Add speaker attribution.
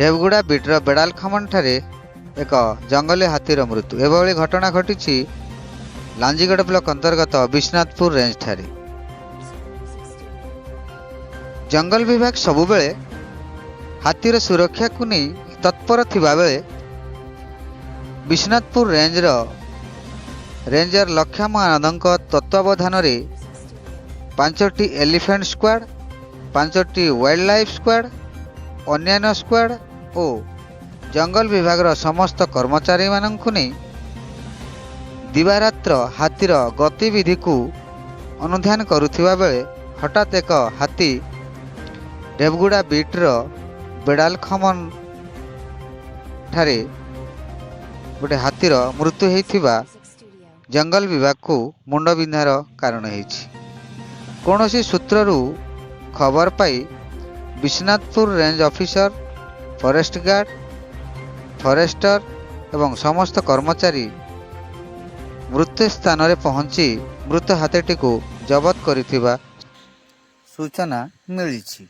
Speaker 1: ଢେବଗୁଡ଼ା ବିଟ୍ର ବେଡ଼ାଲଖମନଠାରେ ଏକ ଜଙ୍ଗଲୀ ହାତୀର ମୃତ୍ୟୁ। ଏଭଳି ଘଟଣା ଘଟିଛି ଲାଞ୍ଜିଗଡ଼ ବ୍ଲକ ଅନ୍ତର୍ଗତ ବିଶ୍ୱନାଥପୁର ରେଞ୍ଜଠାରେ। ଜଙ୍ଗଲ ବିଭାଗ ସବୁବେଳେ ହାତୀର ସୁରକ୍ଷାକୁ ନେଇ ତତ୍ପର ଥିବାବେଳେ ବିଶ୍ୱନାଥପୁର ରେଞ୍ଜର ରେଞ୍ଜର ଲକ୍ଷ୍ମଣ ଆନନ୍ଦଙ୍କ ତତ୍ତ୍ୱାବଧାନରେ 5ଟି ଏଲିଫେଣ୍ଟ ସ୍କ୍ୱାଡ୍, 5ଟି ୱାଇଲ୍ଡ ଲାଇଫ୍ ସ୍କ୍ୱାଡ୍, ଅନ୍ୟାନ୍ୟ ସ୍କ୍ୱାଡ୍ ଓ ଜଙ୍ଗଲ ବିଭାଗର ସମସ୍ତ କର୍ମଚାରୀମାନଙ୍କୁ ନେଇ ଦିବାରାତ୍ର ହାତୀର ଗତିବିଧିକୁ ଅନୁଧ୍ୟାନ କରୁଥିବା ବେଳେ ହଠାତ୍ ଏକ ହାତୀ ଢେବଗୁଡ଼ା ବିଟ୍ର ବେଡ଼ାଲଖମନ ଠାରେ ଗୋଟେ ହାତୀର ମୃତ୍ୟୁ ହୋଇଥିବା ଜଙ୍ଗଲ ବିଭାଗକୁ ମୁଣ୍ଡବିନ୍ଧାର କାରଣ ହେଇଛି। କୌଣସି ସୂତ୍ରରୁ ଖବର ପାଇ Biswanathpur range officer, forest guard, forester ଏବଂ ସମସ୍ତ କର୍ମଚାରୀ ମୃତ୍ୟୁ ସ୍ଥାନରେ ପହଞ୍ଚି ମୃତ ହାତୀଟିକୁ ଜବତ କରିଥିବା ସୂଚନା ମିଳିଛି।